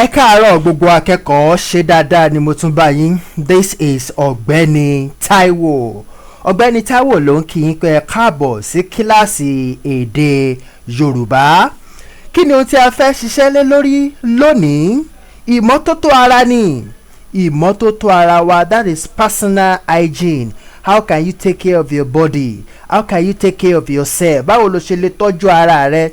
Ẹ káàárọ̀ gbogbo akẹ́kọ̀ọ́. Ṣe dáadáa ni mo tún bá yín? This is Ọ̀gbẹ́ni Taiwo. Ọ̀gbẹ́ni Taiwo ló ń kí yín pé ẹ káàbọ̀ sí kíláàsì èdè Yorùbá. Kí ni ohun tí a fẹ́ ṣiṣẹ́ lé lórí lónìí? Ìmọ́tótó ara ni, ìmọ́tótó ara wa, that is personal hygiene. How can you take care of your body? How can you take care of yourself? Báwo lo ṣe lè tọ́jú ara rẹ?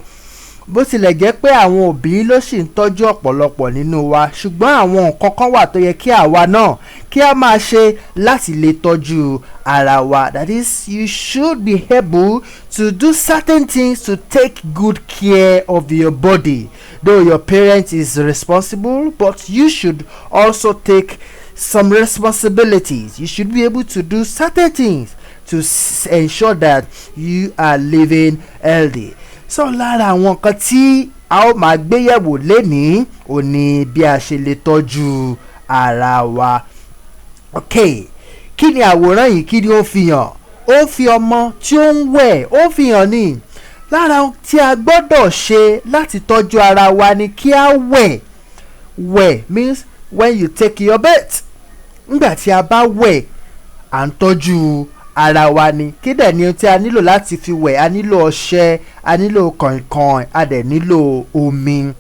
Bó tilẹ̀ jẹ́ pé àwọn òbí ló sì ń tọ́jú ọ̀pọ̀lọpọ̀ nínú wa, ṣùgbọ́n àwọn nǹkan kan wà tó yẹ kí àwa náà kí a máa ṣe láti lè tọ́jú ara wa. That is, you should be able to do certain things to take good care of your body. Though your parent is responsible, but you should also take some responsibilities. You should be able to do certain things to ensure that you are living healthy. So lára àwọn nǹkan tí a ó máa gbé yẹ̀wò lénìí ò ní bí a ṣe lè tọ́jú ara wa. Ok, kí ni àwòrán yìí? Kí ni ó fi hàn? Ó fi ọmọ tí ó ń wẹ̀, ó fi hàn ní lára ohun tí a gbọ́dọ̀ ṣe láti tọ́jú ara wa ni kí a wẹ̀. Wẹ̀ means when you take your bath. Nígbà tí a bá wẹ̀, à ń tọ́jú ara wa ni. Kí dẹ̀ ni ohun tí a nílò láti fi wẹ̀? A nílò ọṣẹ, a nílò kànkàn, a dẹ̀ nílò omi.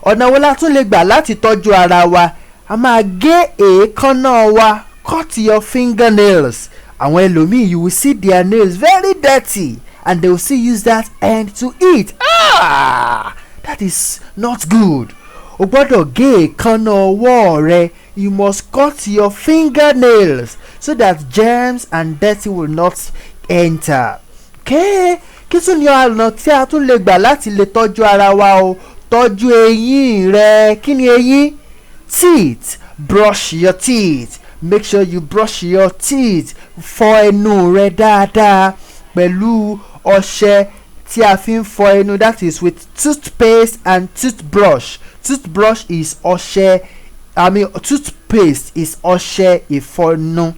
Ọ̀nà wo la tún lè gbà láti tọ́jú ara wa? A máa gé èékánná wa. Cut your fingernails. Àwọn ẹlòmíì, you will see their nails very dirty and they will still use that hand to eat. Ah, that is not good. O gbọ́dọ̀ gé èékánná ọwọ́ rẹ. You must cut your fingernails so that germs and dirty will not enter. Okay, kí tún ni ọ̀nà tí a tún lè gbà láti lè tọ́jú ara wa o? Tọ́jú eyín rẹ. Kí ni eyín? Teeth. Brush your teeth. Make sure you brush your teeth. Fọ ẹnu rẹ dáadáa pẹ̀lú ọṣẹ tí a fi ń fọ ẹnu, that is with toothpaste and toothbrush. Toothbrush is ọṣẹ, I mean, toothpaste is ọṣẹ ìfọnu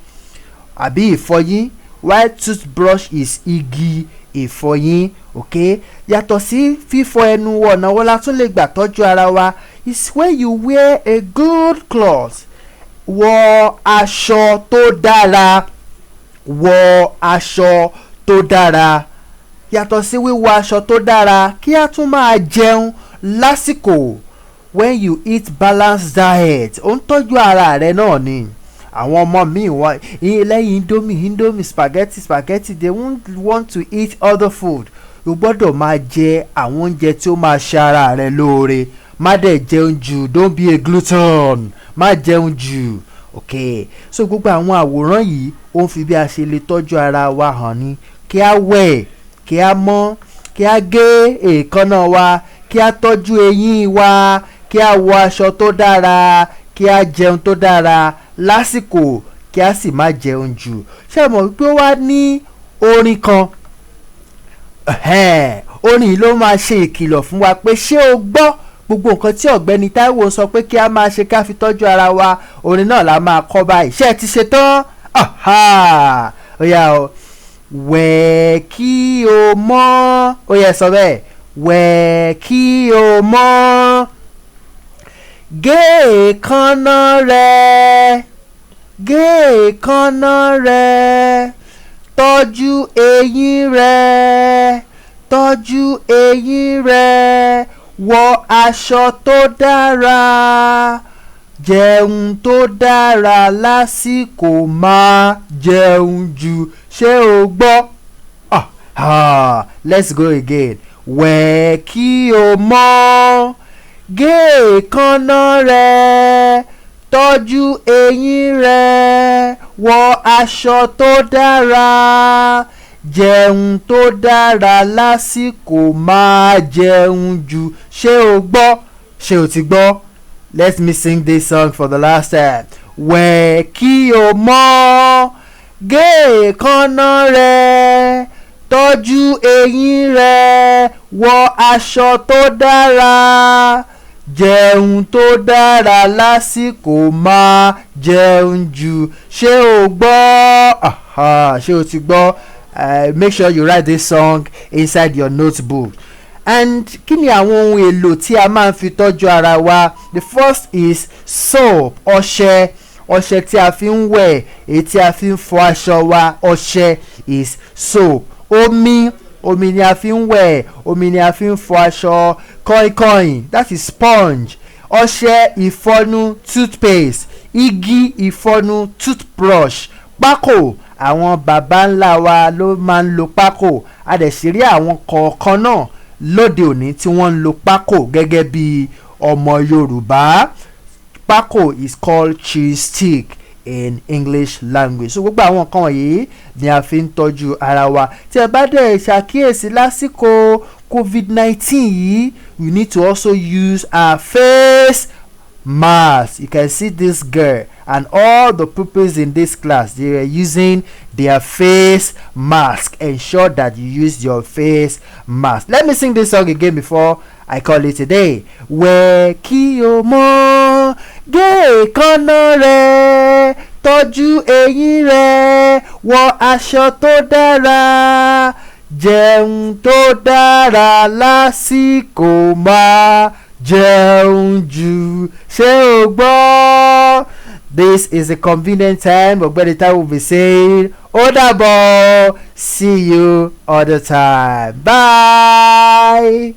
àbí ìfọyín, while toothbrush is igi ìfọyín. Okay, yàtọ̀ sí fífọ ẹnu, ọ̀nà wo la tún lè gbà tọ́jú ara wa? Is when you wear a good cloth. Wọ aṣọ tó dára. Wọ aṣọ tó dára. Yàtọ̀ sí wíwọ aṣọ tó dára, kí a tún máa jẹun lásìkò. When you eat balanced diet, ó ń tọ́jú ara rẹ náà ni. Àwọn ọmọ míì wọ́n lẹ́yìn Indomie, Indomie, spaghetti, spaghetti, they won't want to eat other food. O gbọ́dọ̀ máa jẹ àwọn oúnjẹ tí ó máa ṣe ara rẹ lóore. Má dẹ̀ jẹun jù. Don't be a glutton. Má jẹun jù. Ok, so gbogbo àwọn àwòrán yìí, ó ń fi bí a ṣe lè tọ́jú ara wa hàn ni: kí a wẹ̀, kí a mọ́, kí a gé èékánná wa, kí a tọ́jú eyín wa, kí a wọ aṣọ tó dára, kí a jẹun tó dára lásìkò, kí a sì má jẹun jù. Ṣé ẹ mọ̀ wípé ó wá ní orin kan? Ẹ̀hẹ́n, orin yìí ló máa ṣe ìkìlọ̀ fún wa pé ṣé o gbọ́ gbogbo nǹkan tí Ọ̀gbẹ́ni Táíwò sọ pé kí a máa ṣe ká fi tọ́jú ara wa? Orin náà la máa kọ́ báyìí. Ṣé ẹ ti ṣe tán? Aha! Ó yá o. Wẹ̀ kí o mọ́. Ó yá, sọ bẹ́ẹ̀. Wẹ̀ kí o mọ́, gé èékánná rẹ, gé èékánná rẹ, tọ́jú eyín rẹ, tọ́jú eyín rẹ, wọ aṣọ tó dára, jẹun tó dára lásìkò, má jẹun jù. Ṣé o gbọ́? Ah, ah, let's go again. Wẹ̀ kí o mọ́, gé èékánná rẹ, tọ́jú eyín rẹ, wọ aṣọ tó dára, jẹun tó dára lásìkò, má jẹun jù. Ṣé o gbọ́? Ṣé o ti gbọ́? Let me sing this song for the last time. Wẹ̀ kí o mọ́, gé èékánná rẹ, tọ́jú eyín rẹ, wọ aṣọ tó dára, jẹun tó dára lásìkò, má jẹun jù. Ṣé o gbọ́? Aha, ṣé o ti gbọ́? Make sure you write this song inside your notebook. And kí ni àwọn ohun èlò tí a máa ń fi tọ́jú ara wa? The first is soap, ọṣẹ. Ọṣẹ tí a fi ń wẹ̀, èyí tí a fi ń fọ aṣọ wa, ọṣẹ is soap. Omi, omi ni a fi ń wẹ̀, omi ni a fi ń fọ aṣọ. Kọ̀ìnkọ̀ìn, that is sponge. Ọṣẹ ìfọnu, toothpaste. Igi ìfọnu, toothbrush. Pákò, àwọn baba ńlá wa ló máa ń lo pákò. A dẹ̀ sì rí àwọn kọ̀ọ̀kan náà lóde òní tí wọ́n ń lo pákò gẹ́gẹ́ bí ọmọ Yorùbá. Pákò is called chewing stick in English language. So gbogbo àwọn nǹkan wọ̀nyí ni a fi ń tọ́jú ara wa. Tí ẹ bá dẹ̀ ṣàkíyèsí lásìkò COVID-19 yìí, we need to also use our face mask. You can see this girl and all the pupils in this class, they are using their face mask. Ensure that you use your face mask. Let me sing this song again before I call it a day. Wẹ̀ kí o mọ́, gé èékánná rẹ, tọ́jú eyín rẹ, wọ aṣọ tó dára, jẹun tó dára lásìkò, má jẹun jù, ṣé o gbọ́? This is a convenient time. Ọ̀gbẹ́ni Taiwo will be saying, ó dàbọ̀, see you other time. Bye.